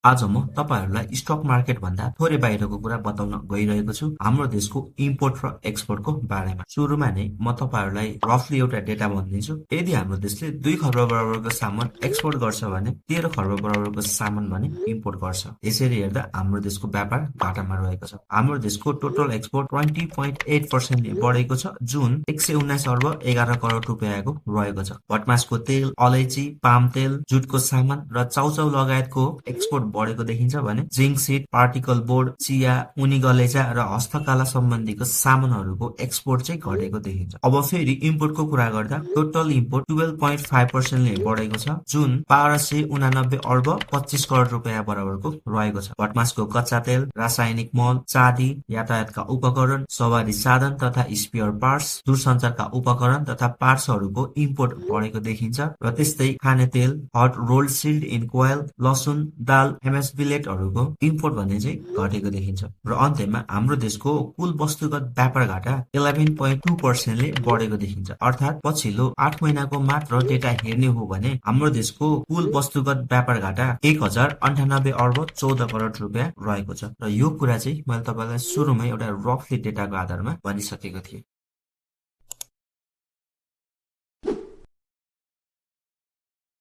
आज म तपाईहरुलाई स्टक मार्केट भन्दा थोरै बाहिरको कुरा बताउन गइरहेको छु हाम्रो देशको इम्पोर्ट र एक्सपोर्टको बारेमा। सुरुमा नै म तपाईहरुलाई रफली एउटा डेटा भनिदिन्छु। यदि हाम्रो देशले 2 खर्ब बराबरको सामान एक्सपोर्ट गर्छ भने 13 खर्ब बराबरको सामान भने इम्पोर्ट गर्छ। यसरी हेर्दा हाम्रो देशको व्यापार घाटामा रहेको छ। हाम्रो देशको टोटल एक्सपोर्ट 20.8% ले बढेको छ, जुन 119 अर्ब 11 करोड रुपैयाँको रहेको छ। भटमासको तेल, अलैची, पाम तेल, जुटको सामान र चाउचाउ लगायतको एक्सपोर्ट बढेको देखिन्छ भने जिंक सीट, पार्टिकल बोर्ड, चिया, ऊनी गलेचा र हस्तकला सम्बन्धीको सामानहरूको एक्सपोर्ट चाहिँ घटेको देखिन्छ। अब फेरि इम्पोर्टको कुरा गर्दा टोटल इम्पोर्ट 12.5% ले बढेको छ, जुन 1289 अर्ब 25 करोड रुपैयाँ बराबरको रहेको छ। भटमासको कच्चा तेल, रासायनिक मल, चाँदी, यातायातका उपकरण, सवारी साधन तथा स्पेयर पार्ट्स, दूरसञ्चारका उपकरण तथा पार्ट्सहरूको इम्पोर्ट बढेको देखिन्छ र त्यस्तै खाने तेल, हट रोल्ड सिल्ड इन कोइल, लसुन, दाल, एमएस बिलेटहरूको इम्पोर्ट भन्ने चाहिँ घटेको देखिन्छ। र अन्त्यमा हाम्रो देशको कुल वस्तुगत व्यापार घाटा 11.2% ले बढेको देखिन्छ। अर्थात् पछिल्लो 8 महिनाको मात्र डेटा हेर्ने हो भने हाम्रो देशको कुल वस्तुगत व्यापार घाटा 1098 अर्ब 14 करोड रुपैयाँ रहेको छ। र यो कुरा चाहिँ मैले तपाईलाई सुरुमै एउटा रफली डेटाको आधारमा भनिसकेको थिएँ।